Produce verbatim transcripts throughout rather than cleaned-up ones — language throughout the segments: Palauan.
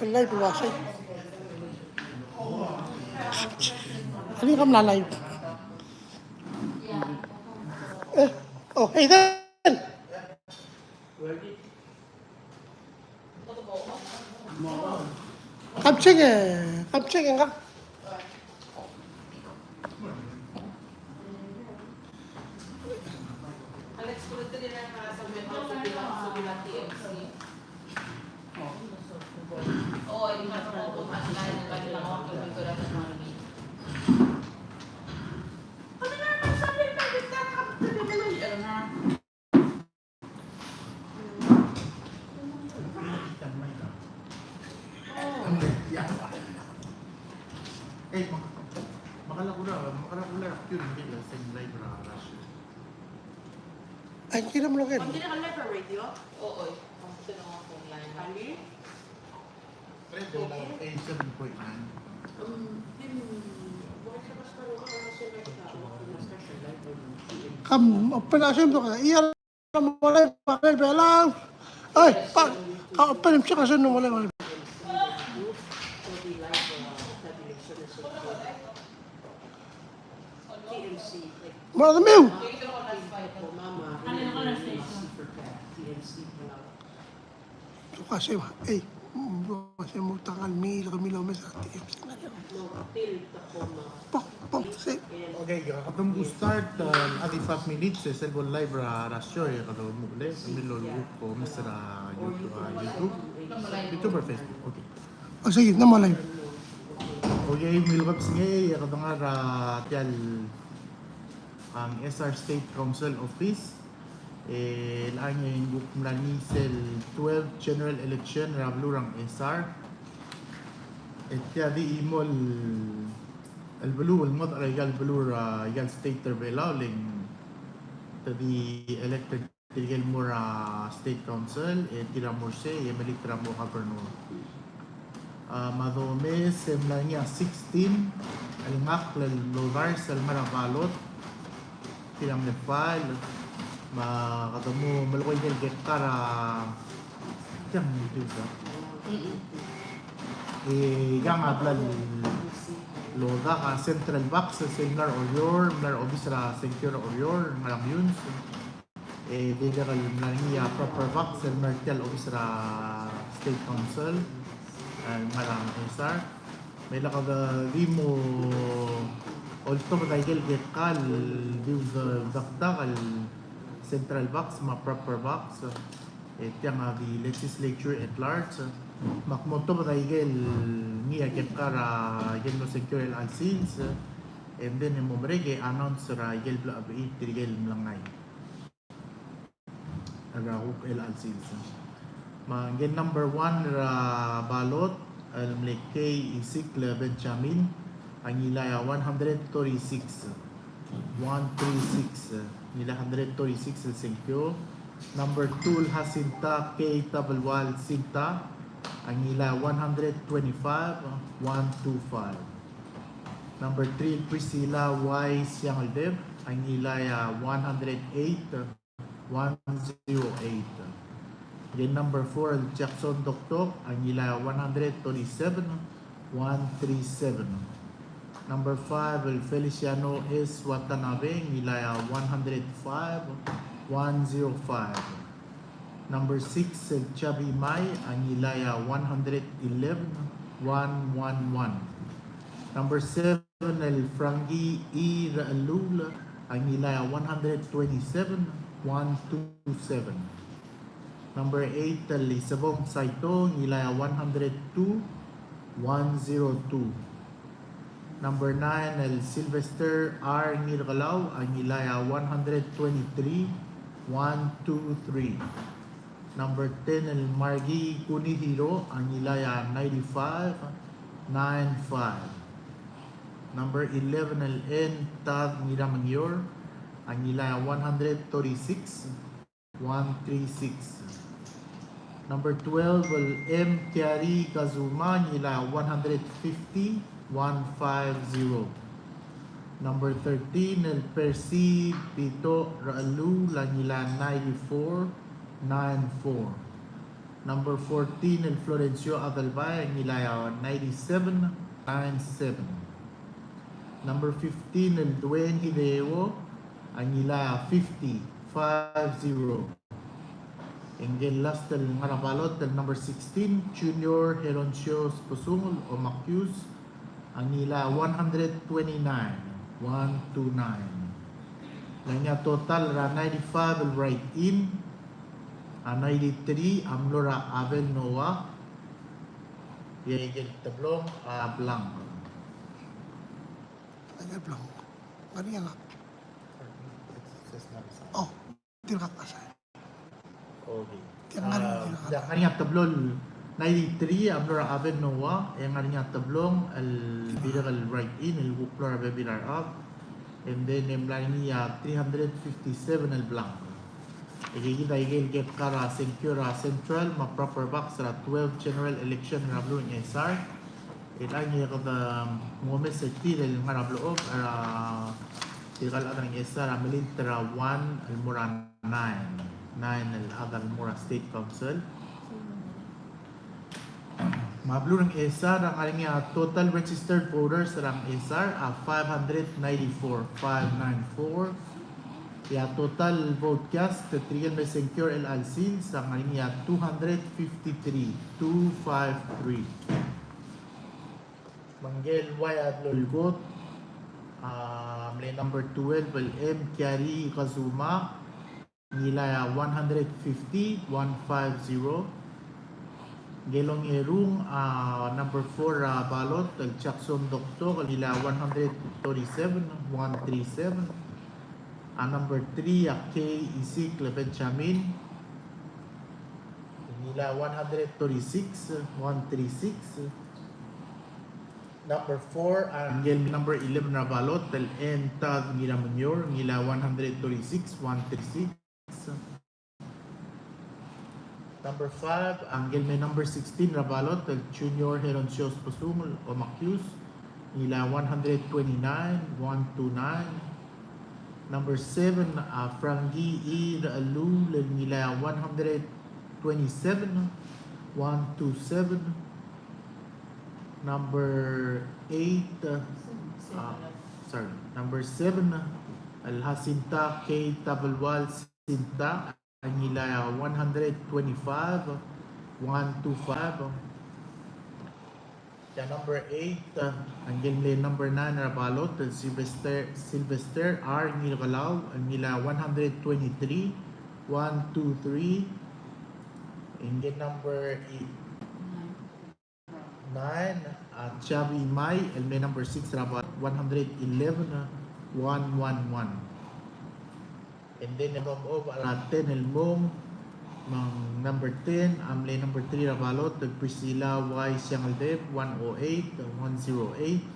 live el uasei. Alii, ke mla live. Eh, oh, hey, Ethan. Come check e, come check e ngak. Ai, kira mo loken. Kam open a same to ka. Ia mo live, mo live Belau. Ai, pa, ka open him sika sel mo live. Mo live. Tuka se ba, ei, tuka se mo tangal mil, kemiu el omes er a T M C. Pong, pong, se. Okay, kede mo start, uh, a di five minutes, e sel bo live er a, er a show, e kede mo ble, kemiu el olekuk omes er a YouTube, uh, YouTube, YouTube or Facebook, okay. O, sei, ng mo live. Okay, milkebesengei, e kede ngar er tia el, um, S R State Council Office. E, el ngar er ngii e ng kuk mla er ngii sel twelve general election er a beluu er a Ngchesar. E tia di chimo el beluu el ngodech er aika el beluu er aika el state er a Belau, le ng te di elect er tirke el mo er a state council, e tir a mo er sei, e melilt er a mo governor. A, me a domes e mla er ngii a sixteen el ngakl el voters el mla er a ballot, tir a mle file, me kede mo melekoi aike el kekka er a, tiang, tir a. E, ia a bla lodak a central box, sel mla er a Oreor, mla er a obis er a sengkio er a Oreor, ngar er a Meyuns. E dirrek el mla er ngii a proper box el mla er tia el obis er a State Council, e, el ngar er a Ngchesar. Me lak di mo oltobed aike el kekka el di uldak-, uldak-, uldak-, el central box me a proper box. E tiang a di legislature at large. Me ak mo tobed aike el ngii a kekka er aike el mlo sengkio er chelecha el sils. And then e mo merek e announce er aike el bla, bla, tirke el mlengai er a kuk chelecha el sils. Me ngike el number one er a ballot el mle K. Isikl Benjamin a ngilai a one hundred thirty-six, one three six, ngilai a hundred thirty-six el sengkio. Number two el Jacinta K. Tabelual Sinta a ngilai a one hundred twenty-five, one two five. Number three el Priscilla Y. Siangeldeb a ngilai a one hundred eight, one zero eight. Ngike el number four el Jackson Dokdok a ngilai a one hundred thirty-seven, one three seven. Number five el Feliciano S. Watanabe a ngilai a one hundred five, one zero five. Number six el Chabi Mai a ngilai a one hundred eleven, one one one. Number seven el Frankie E. Rechellul a ngilai a one hundred twenty-seven, one two seven. Number eight el Isebong Saito a ngilai a one hundred two, one zero two. Number nine el Sylvester R. Ngirkelau a ngilai a one hundred twenty-three, one two three. Number ten el Margie Kunihiro a ngilai a ninety-five, nine five. Number eleven el N. Tad Ngiramengior a ngilai a one hundred thirty-six, one three six. Number twelve el M. Kiari Kazuma a ngilai a one hundred fifty, one five zero. Number thirteen el Percy Pito Rechellul a ngilai a ninety-four, nine four. Number fourteen el Florencio Adelbai a ngilai a ninety-seven nine seven. Number fifteen el Dwayne Hideo a ngilai a fifty five zero. E ngike el last el ngar er a balot el number sixteen, Junior Heroncio Spesungel Omakius a ngilai a one hundred twenty-nine one two nine. Ng ngar er ngii a total er a ninety-five el write-in, a ninety-three a mlo er a Abel Noah, e aike el teblong a blank. Aike el blank. Ngar er ngii a lak. Oh. Tirka el ta sei. Okay. Tia ngar er ngii a, tia ngar er ngii a teblong el ninety-three a mlo er a Abel Noah, e ngar er ngii a teblong el dirrek el write-in el kuk mlo er a bebil er a rechad. And then e mla er ngii a three hundred fifty-seven el blank. E kid a ikel kebkar a sengkio er a Central me a Proper Box er a twelve general election er a beluu er a Ngchesar. E a ngii e kede mo omes er tir el ngar er a blechob er a tirka el chad er a Ngchesar a melilt er a one el mo er a nine, nine el chad el mo er a State Council. Me a beluu er a Ngchesar a ngar er ngii a total registered voters er a Ngchesar a five hundred ninety-four, five nine four. E a total vote cast, tirke el me sengkio er chelecha el sils a ngar er ngii a two hundred fifty-three, two five three. Me ngike el uai a dolekoi a mle number twelve el M. Kiari Kazuma, ngilai a one hundred fifty, one five zero. Ngike el ongerung a number four er a balot el Jackson Dokdok, ngilai a one hundred thirty-seven, one three seven. A number three a K. Isikl Benjamin, ngilai a one hundred thirty-six, one three six. Number four, a ngike el number eleven er a balot el N. Tad Ngiramengior, ngilai a one hundred thirty-six, one three six. Number five, a ngike el me number sixteen er a balot el Junior Heroncio Spesungel Omakius, ngilai a one hundred twenty-nine, one two nine. Number seven, a Frankie E. Rechelluul, ngilai a one hundred twenty-seven, one two seven. Number eight, uh, uh, sorry, number seven, el Jacinta K. Tabelual Sinta, ngilai a one hundred twenty-five, one two five. Tia number eight, uh, a ngike el mle number nine er a balot el Sylvester, Sylvester R. Ngirkelau, ngilai a one hundred twenty-three, one two three. Ngike el number eight. Nine, a Xavi Imai, el me number six er a balot, one hundred eleven, one one one. And then e mo er a ten el mong, me ng number ten a mle number three er a balot el Priscilla Y. Siangeldeb, one oh eight, one zero eight.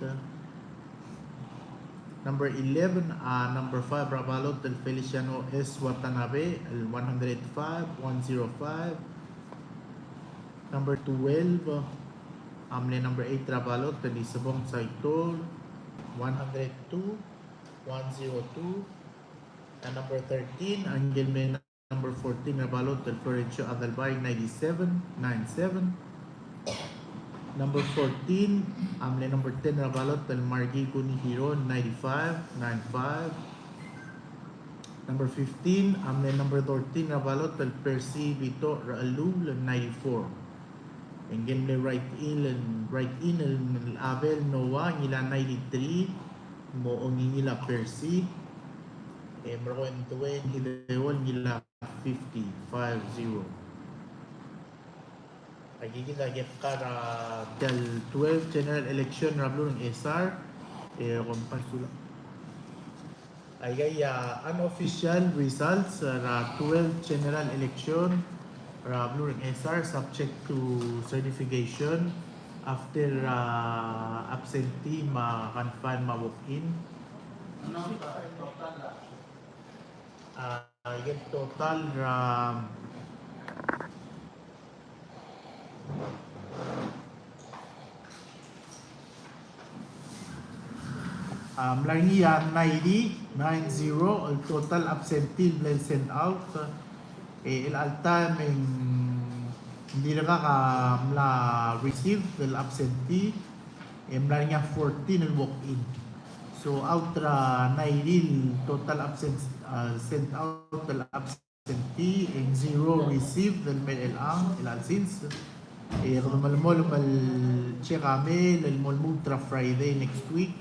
Number eleven, a number five er a balot el Feliciano S. Watanabe, el one hundred five, one zero five. Number twelve, a mle number eight er a balot el Isebong Saitor, one hundred two, one zero two. A number thirteen, a ngike el me number fourteen er a balot el Florencio Adelbai, ninety-seven, nine seven. Number fourteen, a mle number ten er a balot el Margie Kunihiro, ninety-five, nine five. Number fifteen, a mle number thirteen er a balot el Percy Vito Rechelluul, ninety-four. E ngike el mle write-in, write-in el Abel Noah, ngilai a ninety-three, mo ongingil a Percy. E merekong e ng Dwayne Hideo, ngilai a fifty, five zero. Aki kid a kebkar a tia el twelve general election er a beluu er a Ngchesar, e kom pass a sulang. Aika a unofficial results er a twelve general election er a beluu er a Ngchesar subject to certification after, uh, absentee me a confirm me a walk-in. A, aike el total er a, a, mla er ngii a ninety, nine zero, el total absentee el mle send out, e, el all time e ng Ng dirkak a mla receive el absentee, e mla er ngii a fourteen el walk-in. So out er a nineteen el total absent, uh, sent out el absentee, e ng zero receive el mei er chelechang, el sils. E kede melemolem el check a mail el mo lmuut er a Friday next week.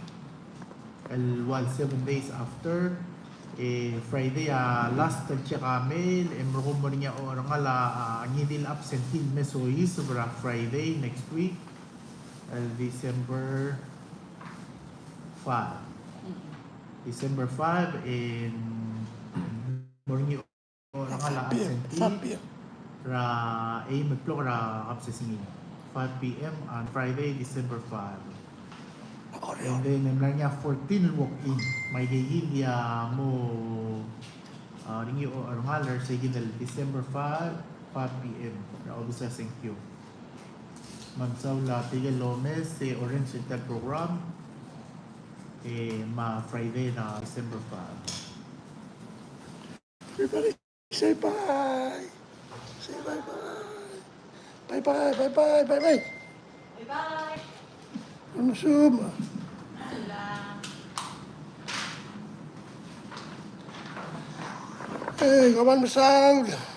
El ua el seven days after, e Friday a last el check a mail, e merekong mo er ngii a ocherengel a, a ngii di el absentee el me soiseb er a Friday next week, el December five. December five, e mo er ngii a ocherengel a absentee er a eim el klok er a kebesengei. Five p.m. on Friday, December five. And then, e mla er ngii a fourteen el walk-in. Me aike el di a mo, uh, er ngii a ocherengel er se el December five, five p.m. er a Obis er a Sengkio. Me ng soak el tirke el omes e orrenges er tia el program, e me a Friday er a December five. Everybody say bye. Say bye bye. Bye bye, bye bye, bye bye. Bye bye. Hey, come on, Mister Sound.